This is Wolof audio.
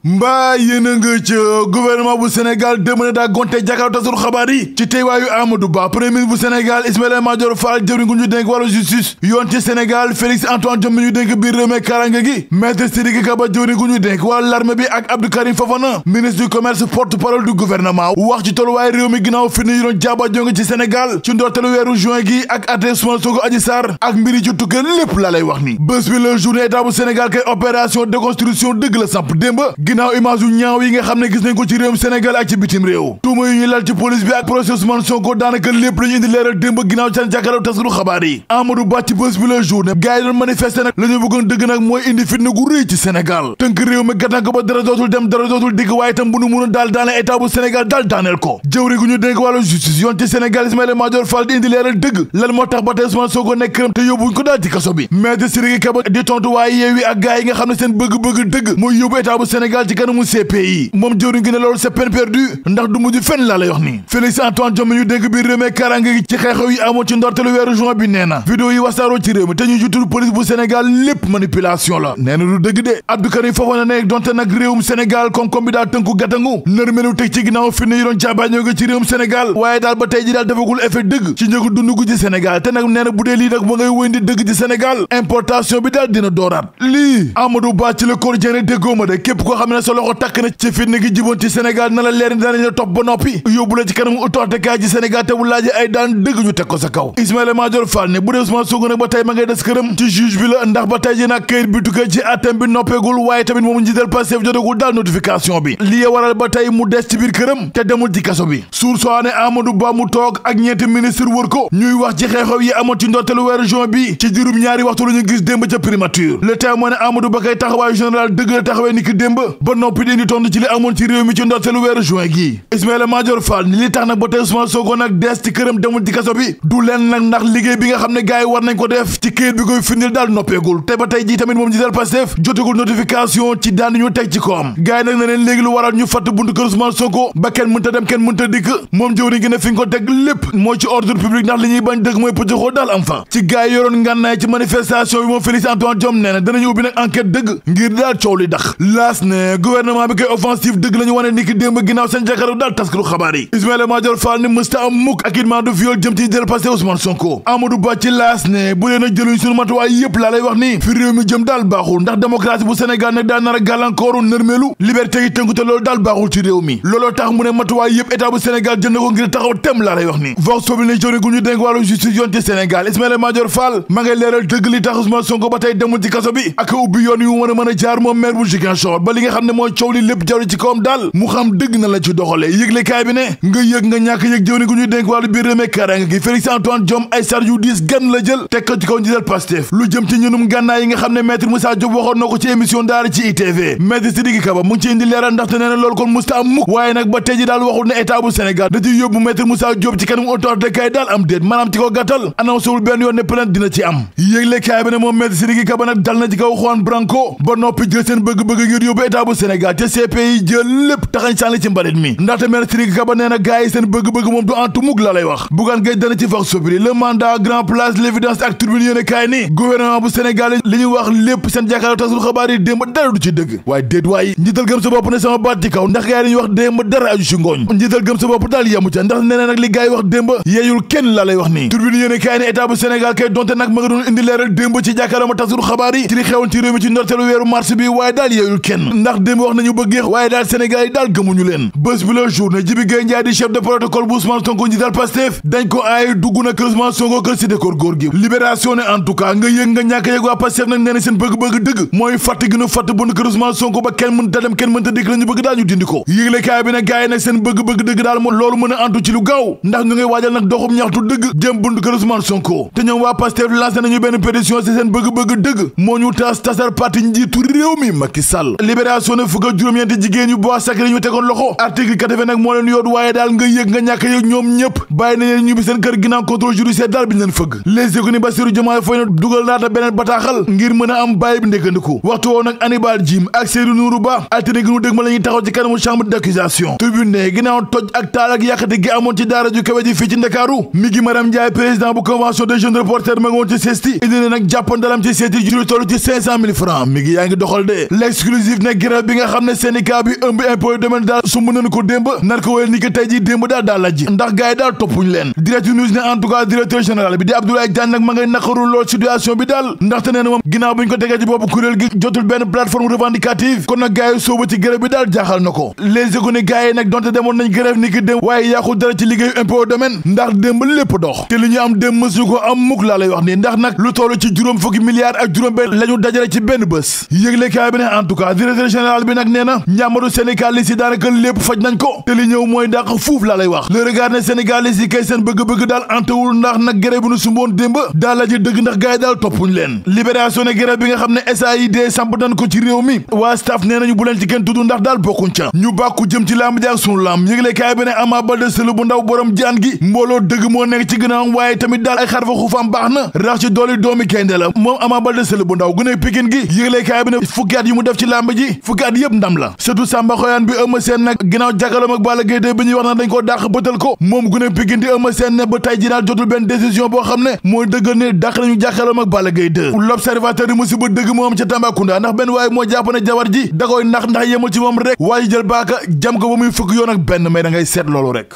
mbaa yéen a nga ca gouvernement bu Sénégal demane daa gonte jàkkaarloo tasul xabaar yi ci teewaayu Amadou Ba premier ministre bu Sénégal Ismaïla Madior Fall jëwriñ gu ñu dénk wàllu justice yoon ci Sénégal Félix Antoine Diome ñu dénk biir réew mi karange gi maître Sidiki Kaba jëwriñ gu ñu dénk wàllu l'armée bi ak Abdou Karim Fofana ministre du commerce porte-parole du gouvernement wax ci tolluwaay réew mi ginnaaw fi ñu doon jaaba jonge ci Sénégal ci ndorteelu weeru juin gi ak atte Ousmane Sonko Adji Sarr ak mbiri ci tukkee lépp laa lay wax ni bés bi la journée état bu Sénégal kay opération déconstruction dëgg la samp démb ginnaaw image yu ñaaw yi nga xam ne gis nañ ko ci réewum Sénégal ak ci bitim réew tuuma yu ñuy lal ci police bi ak procès Ousmane Sonko daanaka lépp la ñu indi leeral démb ginnaaw seen jàkkaarloo taskatu xabaar yi Amadou Ba ci bés bi la journée gars yi doon manifester nag la ñu bëggoon dëgg nag mooy indi fitna gu rëy ci Sénégal tënk réew mi gàttan ko ba dara dootul dem dara dootul digg waaye itam bu nu mënoon daal daaneel état bu Sénégal daal daaneel ko jëwri gu ñu dénk wàllu justice yoon ci Sénégal Ismaïla Madior Fall di indi leeral dëgg lan moo tax ba tey Ousmane Sonko nekk këram te yóbbuñ ko daal ci kaso bi maître Sidiki Kaba di tontu waaye Yewwi ak gars yi nga xam ne seen bëgg-bëgg dëgg mooy yóbbu état bu Sénégal ci kanamu CPI moom jëwriñ gi ne loolu c'est peine perdue ndax du mujj fenn laa lay wax ni Félix Antoine Diome ñu dénk biir réew mi karange gi ci xew-xew yi amoon ci ndorteelu weeru juin bi nee na vidéo yi wasaaroo ci réew mi te ñu jutul police bu Sénégal lépp manipulation la nee na du dëgg de Abdou Karim Fofana ne donte nag réewum Sénégal koom-koom bi daal tënku gàttangu nërmelu teg ci ginnaaw fi ne yi doon caabaañoo nga ci réewum Sénégal waaye daal ba tey ji daal defagul effet dëgg ci njëgu dund gu ci Sénégal te nag nee na bu dee lii nag ma ngay wëndi dëgg ci Sénégal importation bi daal dina dooraat lii Amadou Ba ci le Quotidien déggoo ma de képp koo xam ne sa loxo takk na ci fitna gi jiboon ci Sénégal na la leer ni danañ la topp ba noppi yóbbu la ci kanam autoatekaay ci Sénégal te bu laajee ay daan dëgg ñu teg ko sa kaw Ismaïla Madior Fall ne bu dee Ousmane Sonko nag ba tey ma ngay des këram ci juge bi la ndax ba tey ji nag këyit bi tukkee ci attem bi noppeegul waaye tamit moom njiital Pastef jotagul daal notification bi lii waral ba tey mu des ci biir këram te demul ci kaso bi suur soo ne Amadou Ba mu toog ak ñeenti ministre wër ko ñuy wax ci xew-xew yi amoon ci ndorteelu weeru juin bi ci juróom ñaari waxtu la ñu gis démb ca primature le temps moo ne Amadou Ba kay taxawaayu général dëgg la taxawee ni ki démb ba noppi di indi tontu ci li amoon ci réew mi ci ndorteelu weeru juin gi Ismaïla Madior Fall ni li tax nag ba tey Ousmane Sonko nag des ci këram demul ci kaso bi du leen nag ndax liggéey bi nga xam ne gars yi war nañ ko def ci këyit bi koy firndeel daal noppeegul te ba tey ji tamit moom jiital Pastef jotagul notification ci daan ñu teg ci koom gars yi nag na leen léegi lu waral ñu fatt buntu kër Ousmane Sonko ba kenn mënta dem kenn mënta dikk moom jëwriñ gi ne fi nga ko teg lépp mooy ci ordre public ndax li ñuy bañ dëgg mooy pëccëxoo daal am fa ci gars yi yoroon ngànnaay ci manifestation bi moom Félix Antoine Diome nee na danañu ubbi nag enquête dëgg ngir daal coow li dax laas ne gouvernement bi koy offensif dëgg la ñu wane ni ki démb ginnaaw seen jàkkaarloo daal taskatu xabaar yi Ismaïla Madior Fall ne mësta am mukk acquittement de viol jëm ci jël passé Ousmane Sonko Amadou Ba ci laas ne bu leen nag jëluñ suñu matuwaay yëpp laa lay wax ni fi réew mi jëm daal baaxul ndax démocratie bu Sénégal nag daal nar a gàllankooru nërmeelu liberté yi tënku te loolu daal baaxul ci réew mi looloo tax mu ne matuwaay yëpp état bu Sénégal jël na ko ngir taxaw tem laa lay wax ni vox populi ne jëwriñ gu ñu dénk wàllu justice yoon ci Sénégal Ismaïla Madior Fall ma ngay leeral dëgg li tax Ousmane Sonko ba tey demul ci kaso bi ak ubbi yoon yu mën a jaar moom maire bu Ziguinchor ba li nga xam ne mooy coow li lépp jaru ci kawam daal mu xam dëgg na la ci doxale yëglekaay bi ne nga yëg nga ñàkk yëg jëwriñ gu ñu dénk wàllu biir réew mi kaaraange gi Félix Antoine Diome ay sar yu diis gan la jël teg ko ci kaw njiital Pastef lu jëm ci ñunum gànnaay yi nga xam ne maître Moussa Diop waxoon na ko ci émission daara ci ITV maître Sidiki Kaba mu ngi ci indi leeral ndaxte nee na loolu kon musta am mukk waaye nag ba tey ji daal waxul ne état bu Sénégal da ciy yóbbu maître Moussa Diop ci kanam autoatekaay daal am déet maanaam ci ko gàttal annoncé wul benn yoon ne plainte dina ci am yëglekaay bi ne moom maître Sidiki Kaba nag dal na ci kaw Juan Branco ba noppi jël seen bëgg-bëgg ngir yóbbu état bu Sénégal te CPI jël lépp taxañ sànni ci mbalit mi ndaxte maître Sidiki Kaba nee na gars yi seen bëgg-bëgg moom du antu mukk la lay wax Bougane Gueye dana ci fax sobri le mandat grand place l'évidence ak tribune yéen kaay ni gouvernement bu Sénégal li ñu wax lépp seen jàkkaarloo tasul xabaar yi démb dara du ci dëgg waaye déet waaye njiital gëm sa bopp ne sama baat ci kaw ndax gars yi li ñu wax démb dara aju ci ngooñ njiital gëm sa bopp daal yamu ca ndax nee na nag li gars yi wax démb yeeyul kenn la lay wax nii tribune yéen kaay ni état bu Sénégal kay donte nag ma nga doon indi leeral démb ci jàkkaarloo ma tasul xabaar yi ci li xewoon ci réew mi ci ndorteelu weeru mars bi waaye daal yeeyul kenn ndax démb wax nañu ba géex waaye daal Sénégal yi daal gëmuñu leen bés bi la journée Jibi Gueye Ndiaye di chef de protocole bu Ousmane Sonko njiital Pastef dañ ko aaye dugg na kër Ousmane Sonko kër Cité Keur Gorgui libération ne en tout cas nga yëg nga ñàkk yëg waa Pastef nag nee na seen bëgg-bëgg dëgg mooy fatt gi nu fatt bu kër Ousmane Sonko ba kenn mënta dem kenn mënta dikk la ñu bëgg daal ñu dindi ko yëgle kaay bi nag gars yi nag seen bëgg-bëgg dëgg daal moo loolu mën a antu ci lu gaaw ndax ñu ngay waajal nag doxum ñaxtu dëgg jëm bunt kër Ousmane Sonko te ñoom waa Pastef lancé nañu benn pétition ci seen bëgg-bëgg dëgg moo ñu tasar parti njiitu réew mi Macky Sall libération ne fukk ak juróom-ñeenti jigéen yu bois sacré ñu tegoon loxo article 80 nag moo leen yoot waaye daal nga yëg nga ñàkk yëg ñoom ñëpp bàyyi nañ leen ñibbi seen kër ginnaaw contrôle judiciaire daal bi ñu leen fëgg les économies Bassirou Diomaye Faye na dugal naata beneen bataaxal ngir mën a am bàyyi bi ndékkandiku waxtu woo nag Hannibal Djim ak Seydou Nourou Ba altine gi nu dégg ma la ñuy taxaw ci kanamu chambre d'accusation tribune ne ginnaaw toj ak taal ak yàqate gi amoon ci daara ju kawe ji fii ci Ndakaaru mi ngi Maram Ndiaye président bu convention des jeunes reporters ma nga woon ci CESTI indi ne nag jàppandalam ci CESTI ju toll ci 500 000 francs mi ngi yaa ngi doxal de l'exclusif ne grève bi nga xam ne syndicat bi ëmb impôt et domaine daal sumb nañu ko démb nar ko wéyal ni ki tey ji démb daal lajji ndax gars yi daal toppuñu leen direct news ne en tout cas directeur général bi di Abdoulaye Diagne nag ma ngay naqaru lool situation bi daal ndaxte nee na moom ginnaaw bu ñu ko tegee ci boppu kuréel gi jotul benn plateforme revendicative kon nag gars yi sooba ci grève bi daal jaaxal na ko les économies gars yi nag donte demoon nañ grève ni ki démb waaye yàqul dara ci liggéeyu impôt et domaine ndax démb lépp dox te li ñu am démb mësuñu ko am mukk laa lay wax nii ndax nag lu toll ci juróom fukki milliards ak juróom benn la ñu dajale ci benn bés yëgle kaay bi ne en tout cas directeur général bi nag nee na njàmbatu syndicaliste yi daanaka lépp faj nañ ko te li ñëw mooy dàq fuuf laa lay wax le regard ne syndicaliste yi kay seen bëgg-bëgg daal antewul ndax nag grève bi nu sumboon démb daal la ji dëgg ndax gars yi daal toppuñ leen libération ne grève bi nga xam ne SAID samp nañ ko ci réew mi waa staff nee nañu bu leen ci kenn tudd ndax daal bokkuñ ca ñu bàkku jëm ci lamb ji ak sunu lamb yëgle kaay bi ne Ama Baldé sëlu bu ndaw borom jaan gi mbooloo dëgg moo nekk ci gënaam waaye tamit daal ay xarfa xuufaam baax na rax ci dooli doomi gaynde la moom Ama Baldé sëlu bu ndaw gune Pikine gi yëgle kaay bi ne fukki at yi mu def ci lamb ji fukki at yëpp ndam la surtout Samba Xoyaan bi Eumeu Sène nag ginnaaw jàkkaarloom ak Balla Gaye 2 bi ñuy wax na dañ koo dàq bëtal ko moom gune Pikine di Eumeu Sène ne ba tey ji daal jotul benn décision boo xam ne mooy dëggal ne dàq nañu jàkkaarloom ak Balla Gaye 2 l'observateur yi musiba dëgg moo am ca Tambacounda ndax benn waaye moo jàpp ne jabar ji da koy nax ndax yemul ci moom rek waaye jël baaka jam ko ba muy fukk yoon ak benn mais da ngay seet loolu rek